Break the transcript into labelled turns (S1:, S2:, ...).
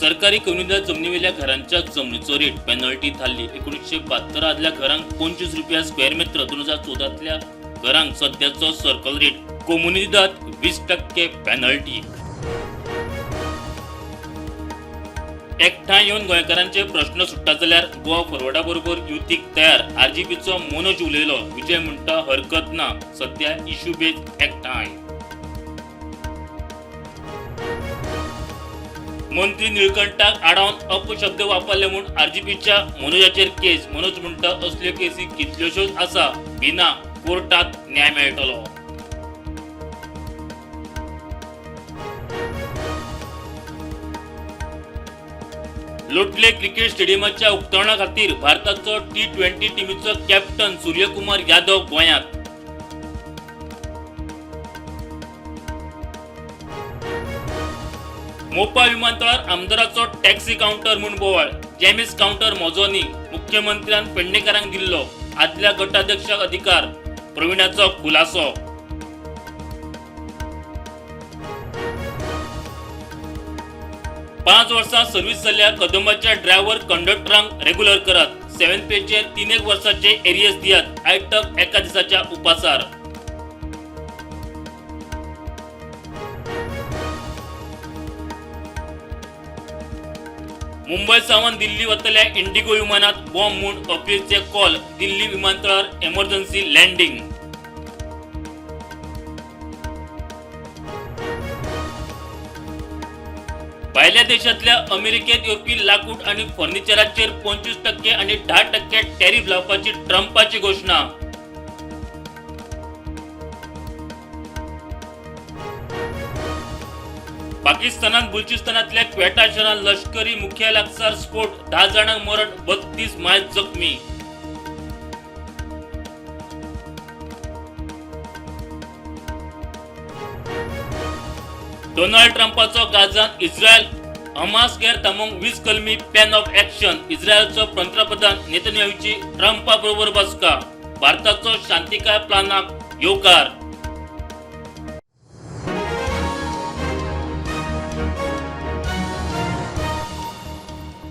S1: सरकारी कोमुनिदाद जमनीवेल्या घरांच्या जमनीचो rate penalty थारली. 1972 आदल्या घरांक 25 रुपया स्क्वेअर मेत्र, 2014तल्या घरांक सद्याचो सर्कल रेट. कोमुनिदाद 20% पेनल्टी. एकठांय येवन गोंयकारांचे प्रश्न सुट्टा जाल्यार गोवा फॉरवर्डा बरोबर युतीक तयार, आरजीपीचो मनोज उलयलो. विजय म्हणटा हरकत ना, सध्या इश्यू बेज एकठांय. मंत्री निळकंठाक आडावन अपशब्द वापरले म्हूण आरजीपीच्या मनोजाचेर केस. मनोज म्हणटा असल्यो केसी कितल्योश्योच आसा, बिना कोर्टात न्याय मेळटलो. लोटले क्रिकेट स्टेडियमाच्या उक्तावणा खातीर भारताचो T20 टिमीचो कॅप्टन सूर्यकुमार यादव गोंयांत. मोपा विमानतळार आमदाराचो टॅक्सी कावंटर म्हूण बोवाळ. जेमिस कावंटर म्हजो न्ही, मुख्यमंत्र्यान पेडणेकारांक दिल्लो, आदल्या गटाध्यक्षाक अधिकार, प्रवीणाचो खुलासो. 5 वर्सां सर्वीस जाल्ल्या कदंबाच्या ड्रायव्हर कंडक्टरांक रेग्युलर करात, 7 पेचे 3 वर्साचे एरियर्स दियात, आयटक एका दिसाच्या उपासार. मुंबय सावन दिल्ली वतल्या इंडिगो विमानात बॉम्ब म्हूण अफवेचे कॉल, दिल्ली विमानतळार एमर्जन्सी लँडिंग. भायल्या देशांतल्या अमेरिकेत येवपी लाकूड आनी फर्निचराचेर 25% आनी 10% टॅरीफ लावपाची ट्रंपाची घोशणा. पाकिस्तानात बलुचिस्तानातल्या क्वेटा शहरात लष्करी मुख्यालया लागसार स्फोट, 10 जाणांक मरण, 32 मायज जखमी. डोनाल्ड ट्रंपाचो गाझांत इस्रायल हमास गैर थांबोवंक 20 कलमी प्लॅन ऑफ ऍक्शन. इस्रायलचो पंतप्रधान नेतन्याहूची ट्रंपा बरोबर बसका. भारताचो शांतिकाय प्लानाक येवकार.